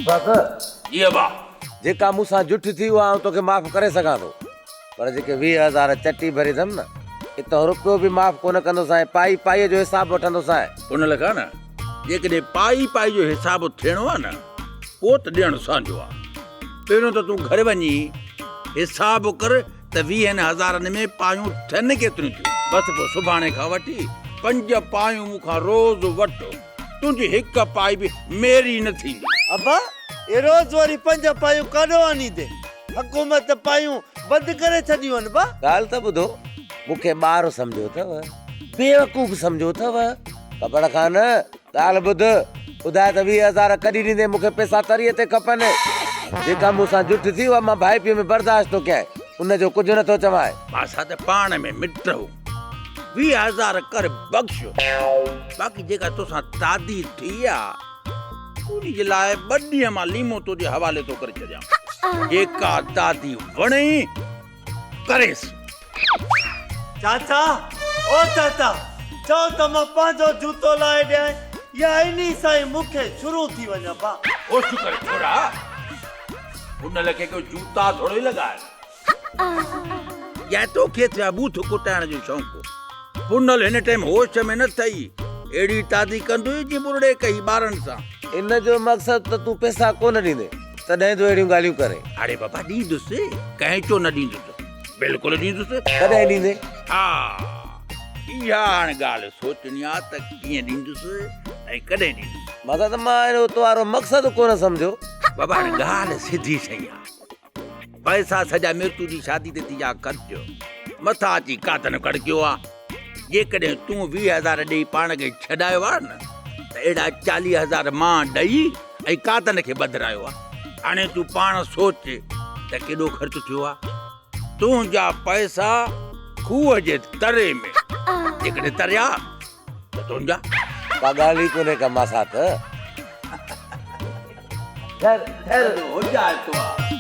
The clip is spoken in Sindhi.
بس. جي ابا. جيڪا مون سان جٺ ٿي اها آئون توکي معاف ڪري سگهان ٿو پر جيڪي 20 هزار چٽي ڀري اٿم نه اتان رپيو به معاف ڪونه ڪندوسانء پائي پائيء جو حساب وٺندوسانء. ان لکا نه جيڪڏهن پائي پائي جو حساب ٿيڻو آ نه پوء ته ڏيڻ سانجو آ. پهريون ته تون گهر وڃي حساب ڪر ته ويهن هزارن ۾ پايون ٿين ڪيتريون ٿيون. بس پوء سڀاڻي کان وٺي پنج پايون مون کان روز وٺ. تنهنجي هڪ پائي به ميري نه ٿيندي. ابا، اهي روز وري پنج پايون ڪاڏو آڻيندين؟ حڪومت پايون بند ڪري ڇڏيون آهن با. ڳالهه ته ٻڌو، مون کي ٻار سمجهيو اٿو، بيوقوف سمجهيو اٿو. ڪٻڙ خان، ڳالهه ٻڌ، ٻڌاء ته 20 هزار ڪڏهن ڏيندين، مون کي پئسا تريء تي کپن. جيڪا مون سان جٺ ٿي اها مان ڀائپيء ۾ برداشت ٿو ڪيان، ان جو ڪجهه نه ٿو چوانء. اسان ته پاڻ ۾ مٽ هون. 20 هزار ڪر بخش، باقي جيڪا توسان تعدي ٿي آ، انهي جي لاء ٻه ڏينهن مان ليمو تنهنجي حوالي ٿو ڪري ڇڏيان. جيڪا تعدي وڻئي ڪريس. چاچا، او چاچا، چئو ته مان پنهنجو جوتو لاهي ڏيانء يا انهي سان ئي مون کي شروع ٿي وڃ ابا. هوش ڪر ڇورا، هن لکي ڪو جوتا ٿورو ئي لڳايل. يا توکي ٿيو آ ٻوٿ ڪٽائڻ جو شوق. پنهل هن ٽائيم هوش ۾ نه اٿئي. اهڙي تعدي ڪندوئي جيئن ٻرڙي ڪئي ٻارن سان. ان جو مقصد ته تون پئسا ڪونه ڏيندين تڏهن ٿو اهڙيون ڳالهيون ڪرين. اڙي بابا ڏيندس ڪنهن چيو نه ڏيندس بلڪل ڏيندس. ڪڏهن ڏيندين؟ ها اها هاڻ ڳالهه سوچڻي آ ته ڪيئن ڏيندس ۽ ڪڏهن ڏيندس. مقصد مان اهڙو توهارو مقصد ڪونه سمجهيو. بابا هاڻ ڳالهه سڌي سئي آ. پئسا سڄا مرتو جي شادي تي ٿي ويا خرچ، مٿان اچي ڪاتن ڪڙڪيو آ. جيڪڏهن تون 20 هزار ڏيئي پاڻ کي ڇڏايو آ نه ته اهڙا 40 هزار مان ڏئي ۽ ڪاتن کي ٻڌرايو آ. هاڻي تون پاڻ سوچ ته ڪيڏو خرچ ٿيو آ. تنهنجا پئسا کوهه جي تري ۾ جيڪڏهن تريا ته تنهنجا. ڪا ڳالهه ئي ڪونهي ڪا ماسات. ٺهر ٺهر. هجائتو آ.